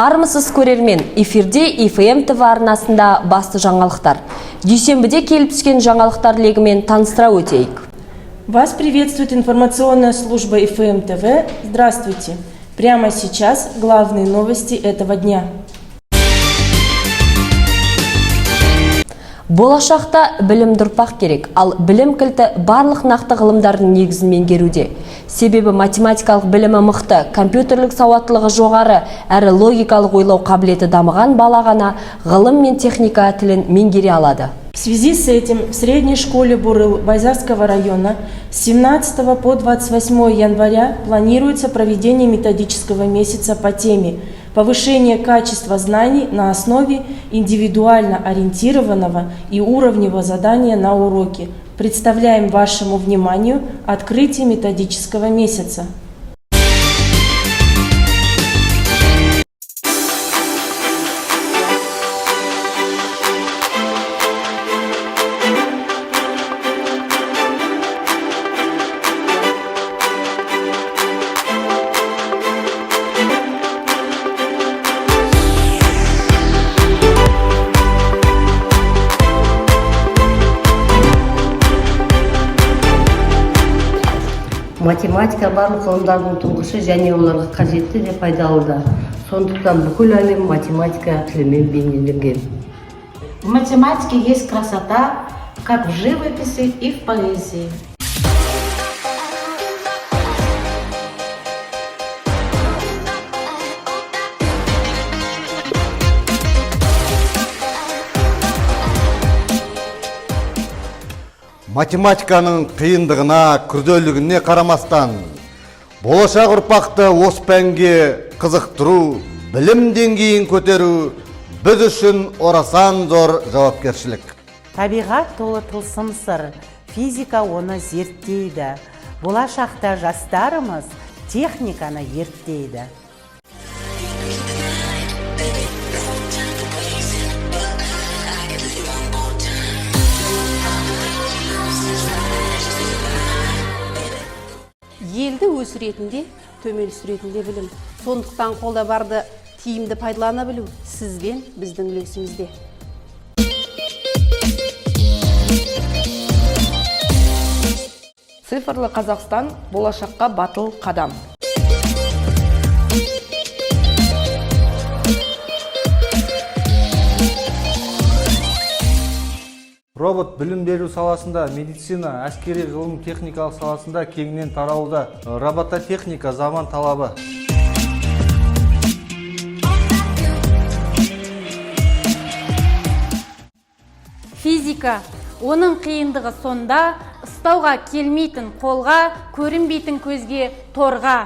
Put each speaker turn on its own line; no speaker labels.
Армысыз, көрермен! Эфирде ИФМ ТВ арнасында басты жаңалықтар. Дүйсенбіде келіп түскен жаңалықтар легімен таныстыра өтейік.
Вас приветствует информационная служба ИФМ ТВ. Здравствуйте! Прямо сейчас главные новости этого дня.
Болашақта білімді ұрпақ керек, ал білім кілті барлық нақты ғылымдардың негізін меңгеруде. Себебі математикалық білімі мықты, компьютерлік сауаттылығы жоғары, әрі логикалық ойлау қабілеті дамыған бала ғана ғылым мен техника тілін меңгере алады.
В связи с этим в средней школе Бурыл Байзакского района с 17 по 28 января планируется проведение методического месяца по теме «Повышение качества знаний на основе индивидуально ориентированного и уровневого задания на уроке». Представляем вашему вниманию открытие методического месяца.
Математика барлық ғылымдардың тұңғышы және оларға қажетті де, пайдалы да. Сондықтан бүкіл әлем математика тілімен бейнеленген.
В математике есть красота, как в живописи и в поэзии.
Математиканың қиындығына, күрделілігіне қарамастан, болашақ ұрпақты осы пәнге қызықтыру, білім деңгейін көтеру біз үшін орасан зор жауапкершілік.
Табиғат толы тылсым сыр, физика оны зерттейді. Болашақта жастарымыз техниканы ерттейді.
Елді өсіретін де, төмен түсіретін де білім. Сондықтан қолда барды тиімді пайдалана білу сіз бен біздің үлесімізде.
Цифрлы Қазақстан – болашаққа батыл қадам.
Робот білім беру саласында, медицина, әскери, ғылым, техникалық саласында кеңінен таралуда. Робототехника – заман талабы.
Физика, оның қиындығы сонда, ұстауға келмейтін қолға, көрінбейтін көзге торға.